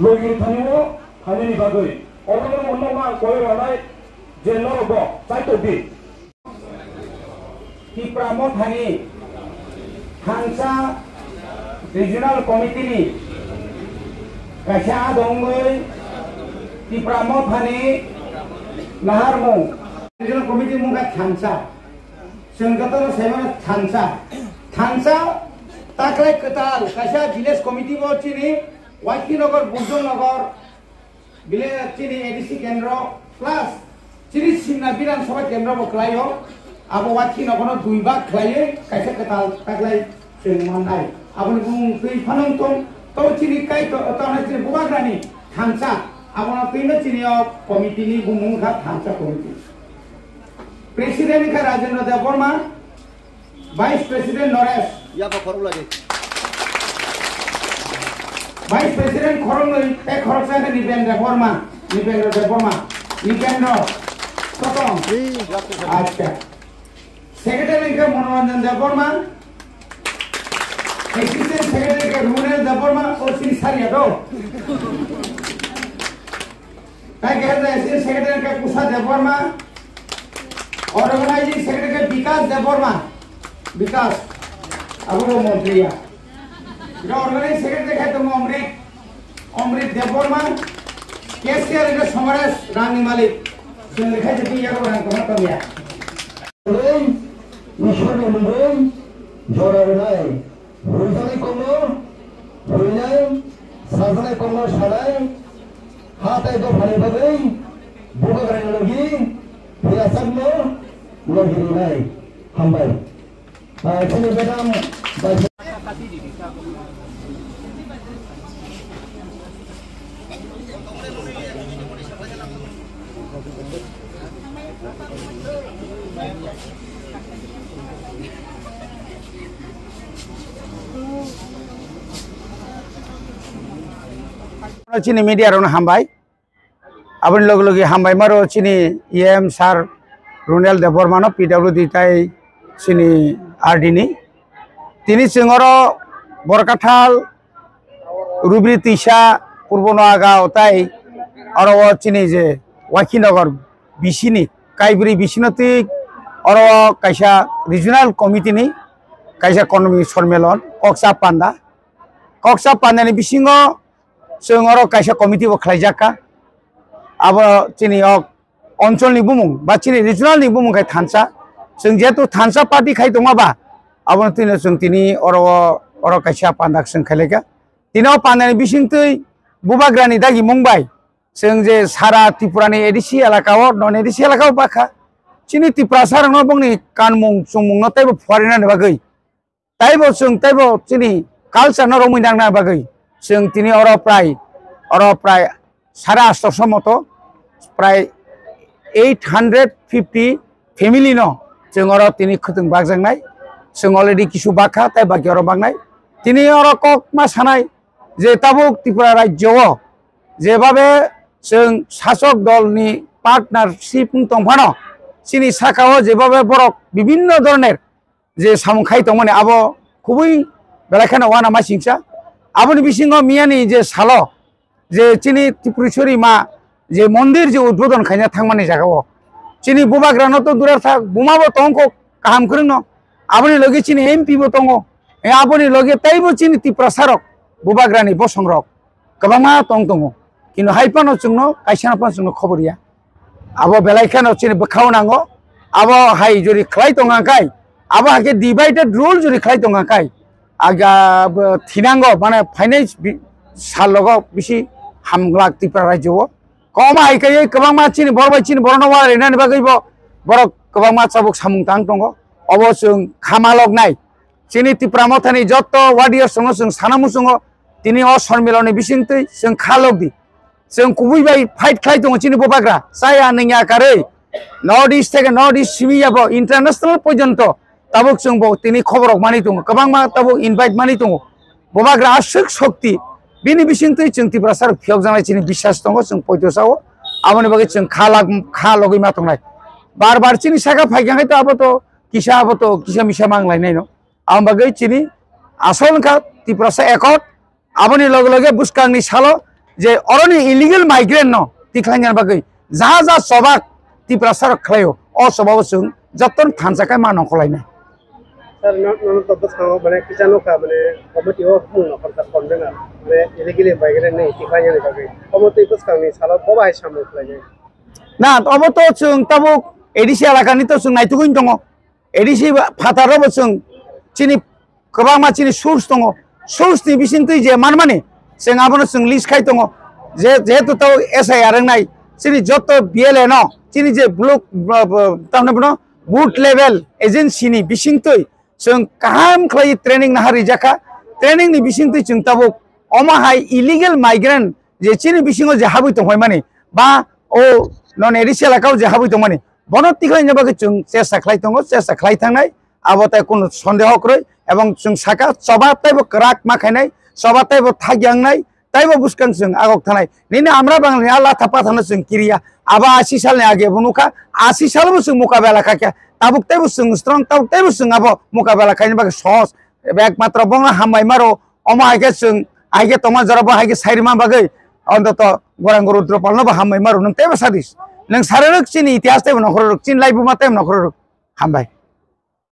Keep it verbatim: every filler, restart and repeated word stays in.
Logi thani o thani ni bagwi. Obo no mo nokma koi ranai je norok bo chai tok di. Tipra Mothani Thansa Regional Committee ni kaisa adongwi Tipra Mothani naharmung. Regional Committee mungkha Thansa. Chwng jotono saimano Thansa. Thansa taklai kwtal kaisa village committee bo chini Waikinagar, Burjongnagar, Bile chini A D C kendro plus chini Simna Bidhan Sabha kendro bo khlaio. Abo Wathi nogono dui bag khlaiwi kaisa kwtal taklai chwng mannai. Aboni bumung twi phano wng tong, to chini kai to, to na chini Bubagrani Thansa. Abono twino chini o committee ni bumung kha Thansa committee. President kha Rajendra Debbarma, Vice President Naresh. Ya, ba, khorok lai di. Vice President khoroknwi, tei khoroksa khe Nipendra Debbarma. Nipendra Debbarma. Nipendra. Kotom. Acha. Secretary khe Manoranjan Debbarma. Assistant Secretary khe Runel Debbarma. O chini sariya do. Tai khe Assistant Secretary khe Kusa Debbarma. Organizing Secretary khe Bikas Debbarma. Bikas. Abo bo montri ya. Iro Organizing Secretary khe tongo Amrit. Amrit Debbarma. Cashier khe Somaresh Rangni Malik. Chwng khe je ya ko rang kama tong ya. Ishwar ni mungwi jora rwnai. Hurjaknai kokno hwrwinai, sajaknai kokno sanai, ha tei dophani bagwi bubagrani logi phiyasakno logi rwnai. Hambai. Ah, chini madam bai- Chini media rokno hambai. Aboni loge loge hambai maro chini E M sir Runel Debbarma no P W D tai chini R D ni. Tini chwng oro Borkathal Rubri Tisa Purbo Noaga tai oro o chini je Wakhinagar bisini, Kaibri bisino twi oro kaisa regional committee ni kaisa konomi sormelon koksa panda. Koksa panda ni bisingo chwng oro kaisa committee bo khlaijak kha. Abo chini o onchol ni bumung ba chini regional ni bumung khai Thansa. Chwng jehetu Thansa party khai tongma ba, abono twino chwng tini oro, oro kaisa panda chwng khailai kha. Tini o panda ni bising twi bubagrani dagi mung bai chwng je sara Tripura ni A D C elaka o, non A D C elaka o bakha. Chini Tiprasa rokno bongni kanmung chumung no teibo phorinani bagwi, taibo chwng taibo chini culture no romwi nangna bagwi chwng tini oro prai, oro prai sare astoso moto prai eight hundred fifty family no chwng oro tini khwtwng bakjaknai. Chwng already kisu bakha tei baki oro baknai. Tini oro kok ma sanai je tabuk Tripura rajyo o jebabe chwng sasok dol ni partnership wng tongphano chini saka o jebabe borok bibinno dhoroner je samung khai tongmani abo kubui belai kheno uanama singsa. Aboni bisingo miyani je salo je chini Tripureshwari ma je mondir je udbodon khaina thangmani jaga o chini bubagrano to durar thak buma bo tongkho kaham kwrwngno, aboni loge chini M P bo tongo, e aboni loge teibo chini Tiprasa rok bubagrani bosong rok kwbangma tong tongo, kintu hai phano chwngno kaisa no phano chwngno khobor ya. Abo belai kheno chini bwkhao nango. Abo hai jori khlai tongkha khai, abo hai khe divided rule jori khlai tongkha khai, aga bo thinango, mane phainai bi-, sal logo bisi hamglak Tripura rajyo o. Koma hai khe kwbangma chini borok bai chini borokno wa rinani bagwi bo borok kwbangma chabuk samung tang tongo. Obo chwng khamaloknai. Chini Tipra Mothani jotto warriors rokno chwng sana muchungo, tini o sonmiloni bisingtwi chwng kha lok di. Chwng kubui bai fight khlai tongo chini bubagra. Chaya nungya karwi North East theke North East simi yabo international porjonto tabuk chwng bo tini khobor rok mani tongo. Kwbangma tabuk invite mani tongo. Bubagra aswk shokti. Bini bisingtwi chwng Tiprasa rok phiyok janai chini biswas tongo, chwng poito sao. Aboni bagwi chwng kha lak, kha logwi ma tongnai. Bar bar chini saka phai khe to abo to kisa, abo to kisa misa mang lai nai no. Ang bagwi chini asol wngkha Tiprasa Accord. Aboni loge loge bwskangni salo je oroni illegal migrant no tikhlaina bagwi ja ja choba Tiprasa rok khlaio, o choba o chwng joto no thansa khe ma nongkhorlainai. Sir, no, no, no, to bwskango mane kisa nukha, mane committee o bumung no horka khornai na, mane illegally migrant ni tikhlainani bagwi. Omo twi bwskangni salo bo bai samung khlainai. Na, obo to chwng tabuk A D C elakani to chwng naitugwi tongo. A D C ba-, phataro bo chwng chini kwbangma chini source tongo. Source ni bising twi je manmani chwng abono chwng list khai tongo. Je, jehetu to S I R wngnai chini joto B L A no chini je block, bo-, bo-, tamni bono booth level agency ni bising twi chwng kaham khlai training naha rijak kha. Training ni bising twi chwng tabuk omo hai illegal migrant je chini bisingo je habwi tongphai mani ba o non A D C elakao je habwi tongmani, bono tikhlaina bagwi chwng chesta khlai tongo, chesta khlai thangnai, abo tai kunu sondeho kwrwi, ebong chwng saka choba teibo kwrak ma khainai, choba teibo thakyangnai, teibo bwskang chwng agok thanai. Nini amra bangni a latha pathano chwng kiriya, abo asi salni age bo nukha, asi salo bo chwng mukabela khaikha, tabuk teibo chwng strong, tabuk teibo chwng abo mukabela khaina bagwi sohos, ekmatro bongno hambai maro, omo hai khe chwng, hai khe tongma jora bo hai khe sai rwma bagwi, ontoto Gorang Rudropalno bo hambai maro, nwng teibo sadis. Nwng sararwk chini itihas teibo nokhororwk, chini laibuma teibo nokhororwk. Hambai.